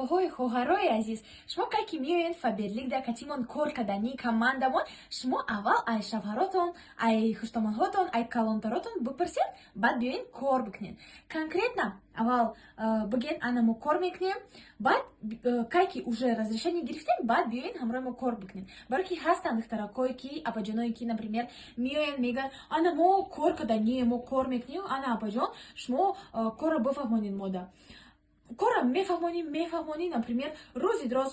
Апаҳои, хоҳарои азиз, шумо кай ки меоед Фаберликда катимон кор кардани командамон, шумо аввал ай шавҳаротон, ай хуштомонҳотон, ай калонтаротон бипурсед, баъд биёед, кор бикунед. Конкретно аввал бигӯед: «Ана, мо кор мекунем». Баъд кай ки уже разрешение гирифтем, баъд биёед, ҳамроҳи мо кор бикунед. Барое ки ҳастанд духтаракое ки, апаҷоное ки, например, меоянд, мегӯянд: «Ана, мо кор кардание, мо кор мекунем, ана, апаҷон, шумо корро бифаҳмонед мода». Корро мефаҳмонӣ, мефаҳмонӣ, например, рӯзи дроз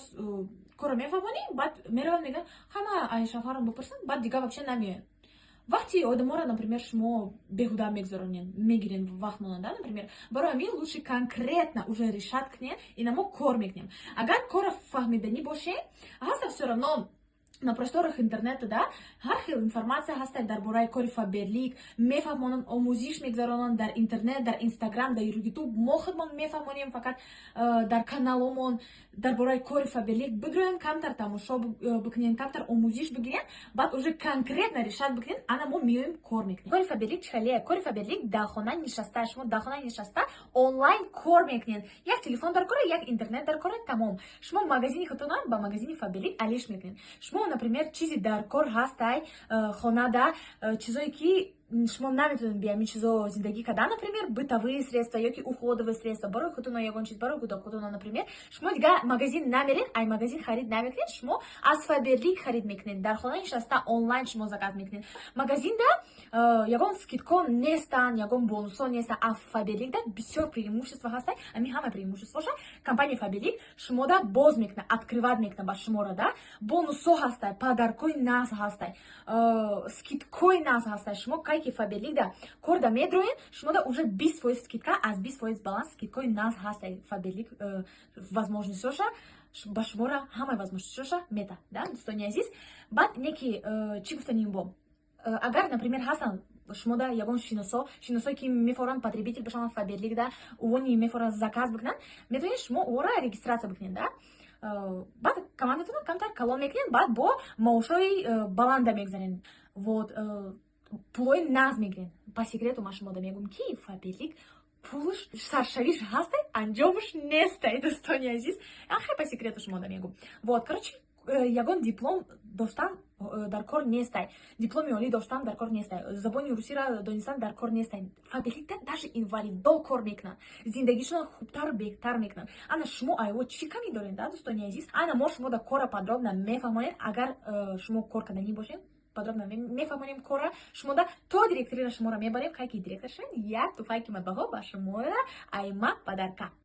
корро мефаҳмонӣ, баъд мераванд, мегӯянд: «Ҳама ай шавҳарам бипурсанд». Баъд дига вообще намеоянд. Вақти одаморо, например, шумо беҳуда мегузаронед, мегирен вақт монанда, например. Барои ҳамин лучше конкретно уже решать кунед: ина, мо кор мекунем. Агар корро фаҳмиданӣ бошед, ҳаста все равно на просторах интернета, да, ҳар хел информация ҳаста дар бораи кори Фаберлик. Мефаҳмонанд, омӯзиш мегузаронанд дар интернет, дар Инстаграм, дар Ютуб. Мо худмон мефаҳмонем фақат дар каналомон дар бораи кори Фаберлик. Бигӯянд, камтар тамошо бикунем, камтар омӯзиш бигирем, баъд уже конкретно решать бикунем: ана, мо меоем, кор мекунем. Кори Фаберлик чӣ хеле? Кори Фаберлик дар хона нишаста, шумо дар хона нишаста онлайн кор мекунед. Як телефон дар кора, як интернет дар кора, тамом. Шумо магазини худтонам ба магазини Фаберлик алиш мекунед. Шумо, например, чизи дар кор ҳастай хонада, чизое ки шумо наметавонед би ҳамин чизо зиндагӣ кардан, например, бытовые средства ёки уходовые средства барои худтона, ягон чиз барои кӯдакотона, например, шумо дига магазин намеред, ай магазин харид намекунед, шумо аз Фаберлик харид мекунед. Дар хона нишаста онлайн шумо заказ мекунед. Магазинда ягон скидко нестанд, ягон бонусо нестанд, а Фаберликда бисёр преимущество ҳастай. Ҳамин ҳама преимуществоша компания Фаберлик шумода боз мекунад, открывать мекунад ба шуморо, да. Бонусо ҳастай, подаркои нағз ҳастай, скидкои нағз ҳастай. Шумо кай ки Фаберликда корда медроен, шумода уже 20% скидка, аз 20% баланс скидкои нағз ҳастай. Фаберлик возможностьоша ба шуморо, ҳамаи возможностьоша мета, да, дӯстони азиз. Баъд неки чӣ гуфтаним бо агар, например, ҳастанд шумода ягон шиносо, шиносое ки мефоранд потребитель бошанд Фаберликда, увони мефоранд заказ бикунанд, метавонед шумо ӯро регистрация бикунед, да. Баъд командатонро камтар калон мекунед, баъд бо маошҳои баланда мегузаред, вот, пулои нағз мегиред. По секрету ман шумода мегӯм, ки Фаберлик пулш саршавиш ҳастай, анҷомаш нестай, дӯстони азиз. Хай, по секрету шумода мегӯм. Вот, короче, ягон диплом доштан дар кор нестай, дипломи олӣ доштан дар кор нестай, забони русиро донистан дар кор нестай. Фаберликда даже инвалидо кор мекунанд, зиндагишонро хубтару беҳтар мекунанд. Ана, шумо айво чӣ камӣ доред, да, дӯстони азиз? Ана, мо шумо да кора подробно мефаҳмонем. Агар шумо кор карданӣ бошед, подробно мефаҳмонем кора шумода, то директорира шуморо мебарем. Кай ки директор шавед, як туфаи қиматбаҳо ба шуморо айма подарка.